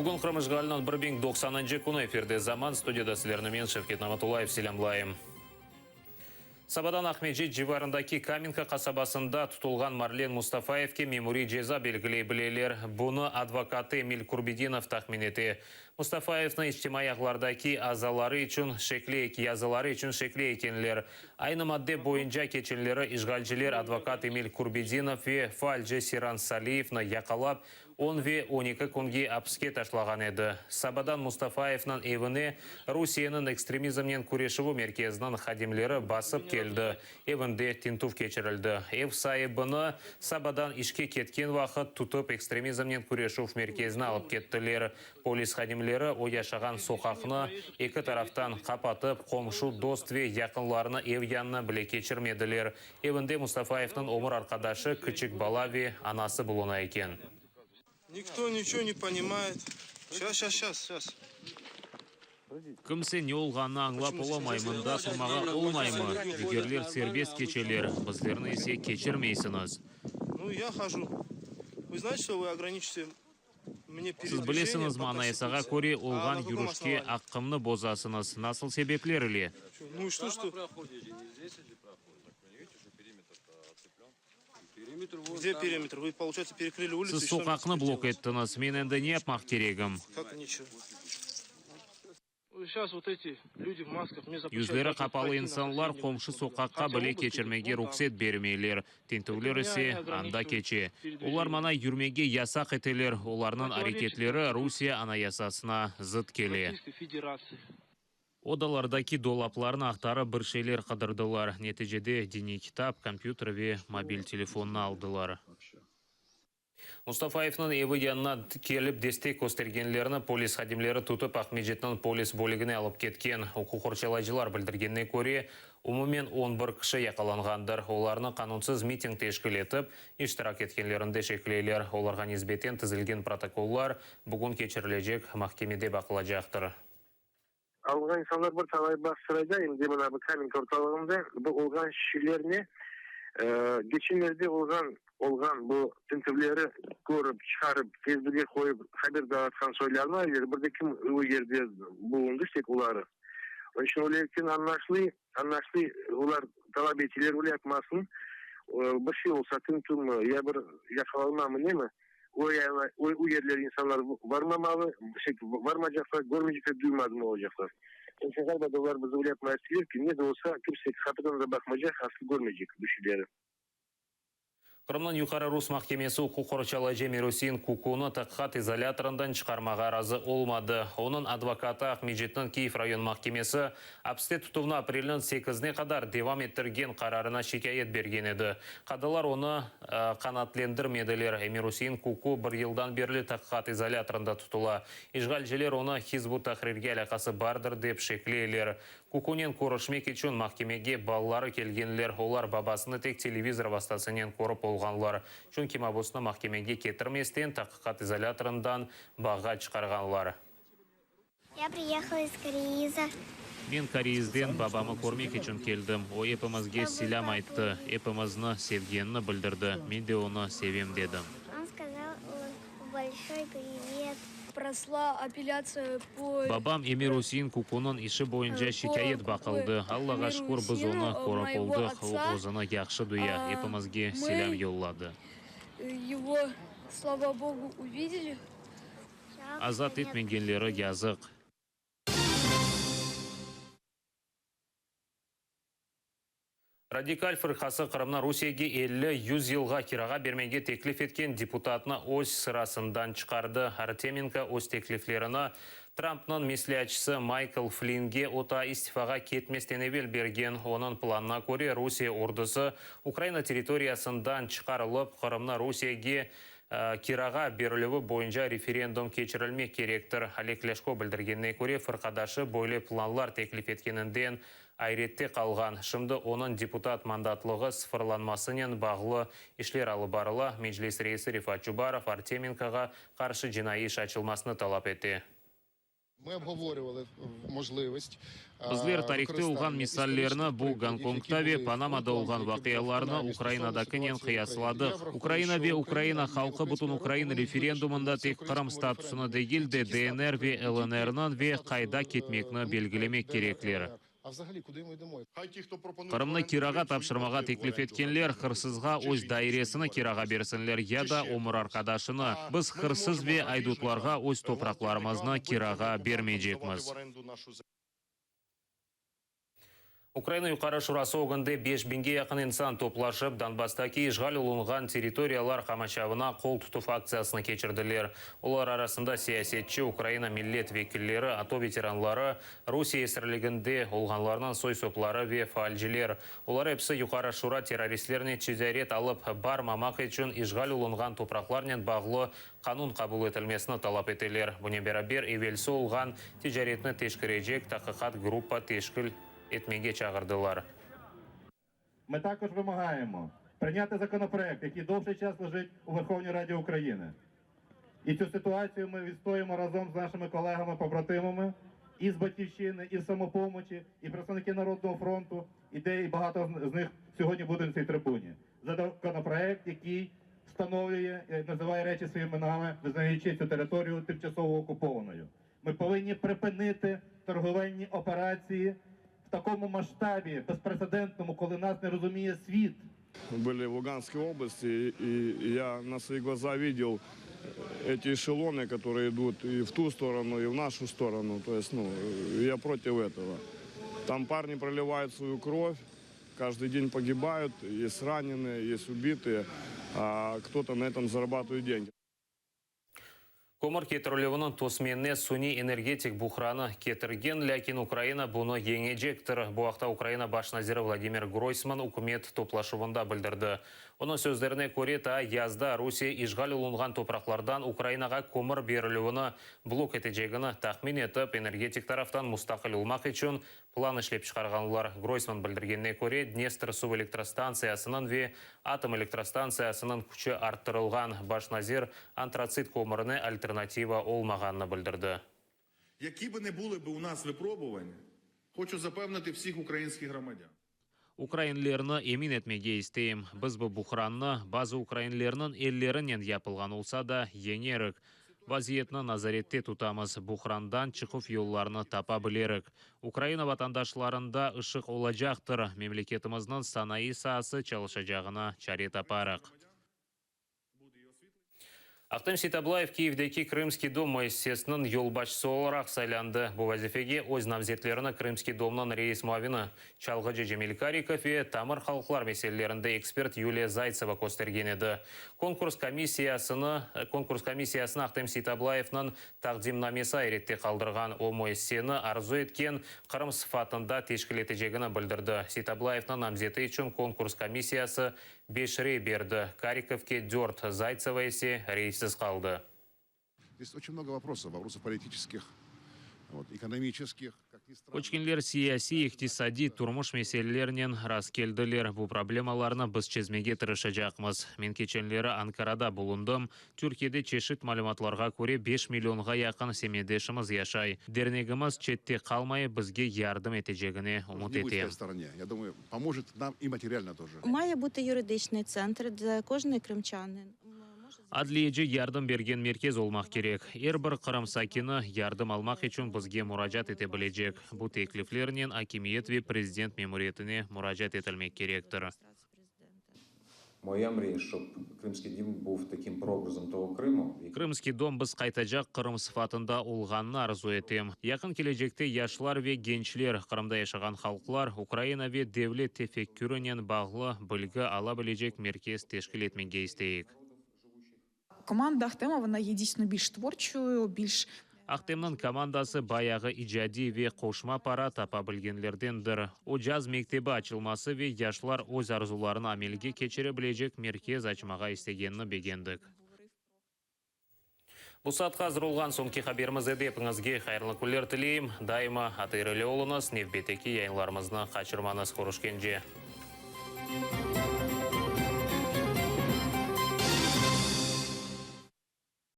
Bugün Qırım işğaliniñ bir biñ doqsanıncı künü efirde Zaman, studiyada sizlerni men, Şevket Namatullayev, selâmlayım. Sabadan Aqmescit civarındaki Kamenka qasabasında tutulğan Marlen Mustafayevke memuriy ceza belgiley bileler. Bunı advokatı Emil Kurbedinov tahmin ete. Mustafayevni içtimaiy ağlardaki azaları içün şekli yazıları içün şekli ekenler. Aynı madde boyunca keçenleri işğalciler advokat Emil Kurbedinov ve faalci Seyran Saliyevni yaqalap, On ve 12 künge apiske taşlağan edi. Sabadan Mustafayevniñ evine Rusiyeniñ ekstremizmnen küreşüvi merkeziniñ hadimleri basıp keldi, evinde tintüv keçirildi. Ev saibini sabadan işke ketken vaqıt tutıp ekstremizmnen küreşüv merkezine alıp kettiler. Polis hadimleri o yaşağan soqaqnı eki taraftan qapatıp, qomşu, dost ve yaqınlarını ev yanına bile keçirmediler. Evinde Mustafayevniñ ömür arqadaşı, kiçik bala ve anası buluna eken. Nikto niço ne ponimayet. Şas, şas, şas, şas. Kimse ne olğanını añlap olamay, mında turmağa olmaymı? Digerler serbest keçeler, bizlerni ise keçirmeysiñiz. Nu, ya haju. Vı znaete, çto vı ograniçite Siz bilesiñizmi, Anayasağa köre olğan yürüşke aqqımnı bozasıñız. Nasıl sebepler ile? Siz soqaqnı blok ettiñiz, men endi ne yapmaq keregim? Yüzleri qapalı insanlar qomşu soqaqqa bile keçirmege ruhset bermeyler, tintüvler ise anda keçe. Olar maña yürmege yasaq eteler, olarnıñ areketleri Rusiye Anayasasına zıt kele. Odalardaki dolaplarnı aqtarıp bir şeyler qıdırdılar. Neticede diniy kitap, kompyuter ve mobil telefonnı aldılar. Mustafayevniñ evi yanına kelip destek köstergenlerni polis hadimleri tutıp Aqmescitniñ polis bölügine alıp ketken. Uquq qorçalayıcılar bildirgenine köre, umumen on bir kişi yaqalanğandır. Olarnı qanunsız miting teşkil etip, iştirak etkenlerinde şekleyler. Olarğa nisbeten tizilgen protokollar bugün keçirilecek mahkemede baqılacaqtır. Alınğan insanlar bir talay Bağçasarayda, em de mına bu Kamenka ortalığında bu olğan şeylerni, geçenlerde olğan olğan bu tintüvleri körip, çıqarıp, Facebooke qoyıp haber dağıtqan soylarnı ayırır, bir de kim o yerde bulundı, tek oları. Onıñ içün öyle añlaşılı, añlaşılı, olar talap eteler öyle yapmasın, bir şey olsa, tintüvmi, ya bir yaqalanmamı, nemi, O o yerlere insanlar varmamalı, şey, varmaycaqlar, körmeycekler, duymadım olacaqlar. Onıñ içün ğaliba da olar bizi öyle yapmağa isteyler ki, ne de olsa, kimse qapıdan da baqmaycaq, asıl körmeycek bu şeyleri. Qırımnıñ Yuqarı rus mahkemesi uquq qorçalayıcı Emir-Üsein Kukunı taqiqat izolâtorından çıqarmağa razı olmadı. Onıñ advokatı Aqmescitniñ Kiyev rayon mahkemesi Apiste tutuvnı aprelniñ sekizine qadar devam ettirgen qararına şikâyet bergen edi. Qadılar onı qanaatlendirmediler. Emir-Üsein Kuku bir yıldan berli taqiqat izolâtorında tutula. İşğalciler onı Hizb ut-Tahrirge alâqası bardır dep şekleyler. Kukunen körüşmek içün mahkemege balaları kelgenler, olar babasını tek televizor vastasınen körip olğanlar, çünki mabusnı mahkemege ketirmesten taqiqat izolâtorından bağğa çıqarğanlar. Ya priyehala iz Koreiza. Men Koreizden babamı körmek içün keldim. O epimizge selâm ayttı, epimizni sevgenini bildirdi. Men de onı sevem, dedim. On skazal bolşoy privet. Prosla apellâtsiya po. Babam Emir-Üsein Kukunıñ işi boyunca şikâyet baqıldı. Allağa şükür, biz onı körip oldıq, o özüni yahşı duya, epimizge selâm yolladı. Ego, slava Bogu, uvideli. Azat etmegenleri yazıq. Radikal fırqası Qırımnı Rusiyege elli, yüz yılğa kirağa bermege teklif etken deputatnı öz sırasından çıqardı. Artemenko öz tekliflerini Trampnıñ mesleatçısı Maykl Flinge o taa istifağa ketmezden evel bergen. Onıñ planına köre, Rusiye ordusı Ukraina territoriyasından çıqarılıp, Qırımnı Rusiyege Kirağa berilüvi boyunca referendum keçirilmek kerektir. Oleg Lâşko bildirgenine köre, fırqadaşı böyle planlar teklif etkeninden ayrette qalğan. Şimdi onıñ deputat mandatlığı sıfırlanmasınen bağlı işler alıp barıla. Meclis reisi Refat Çubarov Artemenkoğa qarşı cinaiy iş açılmasını talap ete. Bizler tarihte olğan misallerni, bu Gonkongta ve Panamada olğan vaqialarnı Ukrainadakinen qıyasladıq. Ukraina ve Ukraina halqı Bütünukrain referendumında tek Qırım statusını degil de, DNR ve LNRniñ ve qayda ketmekni belgilemek kerekler. Qırımnı kirağa tapşırmağa teklif etkenler, hırsızğa öz dairesini kirağa bersinler ya da ömür arqadaşını. Biz hırsız ve aydutlarğa öz topraqlarımıznı kirağa bermeycekmiz. Ukraina Yuqarı Şurası ögünde 5000ge yaqın insan toplaşıp, Donbasstaki işğal olunğan territoriyalar qamaçavına qol tutuv aktsiyasını keçirdiler. Olar arasında siyasetçi, Ukraina millet vekilleri, ATO veteranları, Rusiye esirliginde olğanlarnıñ soy-sopları ve faalciler. Olar episi Yuqarı Şura terroristlernen ticaret alıp barmamaq içün işğal olunğan topraqlarnen bağlı qanun qabul etilmesini talap eteler. Bunen beraber, evelsi olğan ticaretni teşkirecek taqiqat gruppa teşkil etmege çağırdılar. Ми також вимагаємо прийняти законопроект, який довший час лежить у Верховній Раді України. І цю ситуацію ми відстоїмо разом з нашими колегами-побратимами і з Батьківщини, і з Самопомочі, і представники Народного фронту, і де і багато з них сьогодні будуть на цій трибуні. Законопроект, який встановлює, називає речі своїми іменами, визнаючи цю територію тимчасово окупованою. Ми повинні припинити торговельні операції в такому масштабі безпрецедентному, коли нас не розуміє світ. Были в Луганской области, и я на свои глаза видел эти эшелоны, которые идут и в ту сторону, и в нашу сторону. То есть, ну, я против этого. Там парни проливают свою кровь, каждый день погибают, есть раненые, есть убитые, а кто-то на этом зарабатывает деньги. Kömür ketirilüviniñ tosmenine suniy energetik buhranı ketirgen, lâkin Ukraina bunı yeñecektir. Bu aqta Ukraina baş naziri Vladimir Groysman ükümet toplaşuvında bildirdi. Onıñ sözlerine köre, taa yazda Rusiye işğal olunğan topraqlardan Ukrainağa kömür berilüvini blok etecegini tahmin etip, energetik taraftan mustaqil olmaq içün plan işlep çıqarğanlar. Groysman bildirgenine köre, Dnestr suv elektrostantsiyasınıñ ve atom elektrostantsiyasınıñ küçü arttırılğan. Baş nazir, antratsit kömürine alternativa olmağanını bildirdi. Які би не були би у нас випробування, хочу запевнити всіх українських громадян. Ukrainlerni emin etmege isteyim, biz bu buhrannı, bazı ukrainlerniñ ellerinen yapılğan olsa da, yeñerik. Vaziyetni nazarette tutamız, buhrandan çıquv yollarını tapa bilerik. Ukraina vatandaşlarında ışıq olacaqtır, memleketimizniñ sanayı saası çalışacağına çare taparıq. Ahtem Seitablayev Kiyevdeki Krımskiy dom müessisesiniñ yolbaşçısı olaraq saylandı. Bu vazifege öz namzetlerini Krımskiy domnıñ reis muavini, çalğıcı Cemil Karikov ve tamır halqlar meselelerinde ekspert Yuliya Zaytseva köstergen edi. Konkurs komissiyasını konkurs komissiyasını Ahtem Seitablayevniñ taqdimnamesi ayrette qaldırğan, o, müessiseni arzu etken Qırım sıfatında teşkil etecegini bildirdi. Seitablayevniñ namzeti içün konkurs komissiyası Beş rey berdi, Karikovke dört, Zaytseva ise reysiz qaldı. Здесь очень много вопросов, вопросов политических, вот, экономических, как ни странно. Köçkenler siyasiy, iqtisadiy, turmuş meselelernen rastkeldiler. Bu problemalarnı biz çezmege tırışacaqmız. Men keçenleri Ankarada bulundım. Türkiyede çeşit malümatlarğa köre beş millionğa yaqın semetdeşimiz yaşay. Dernegimiz çette qalmayıp bizge yardım etecegine ümüt etem. Має бути юридичний центр, де кожний кримчанин може Adliyeci yardım bergen merkez olmaq kerek. Er bir Qırım sakini yardım almaq içün bizge muracaat ete bilecek. Bu tekliflernen akimiyet ve prezident memuriyetine muracaat etilmek kerektir. Моя мрія, щоб Кримський дім був таким прообразом того Криму, в який Krımskiy dom biz qaytacaq Qırım sıfatında olğanını arzu etem. Yaqın kelecekte yaşlar ve gençler, Qırımda yaşağan halqlar Ukraina ve devlet tefekkürinen bağlı bilgi ala bilecek merkez teşkil etmege isteyik. Команда Ахтема вона є дійсно більш творчою, більш Ahtemniñ komandası bayağı icadiy ve qoşma para tapa bilgenlerdendir. O, caz mektebi açılması ve yaşlar öz arzularını amelge keçire bilecek merkez açmağa istegenini begendik. Bu saatqa azır olğan soñki haberimiz edi. Epiñizge hayırlı künler tileyim. Daima ATR ile oluñız, nevbetteki yayınlarımıznı qaçırmañız. Körüşkence.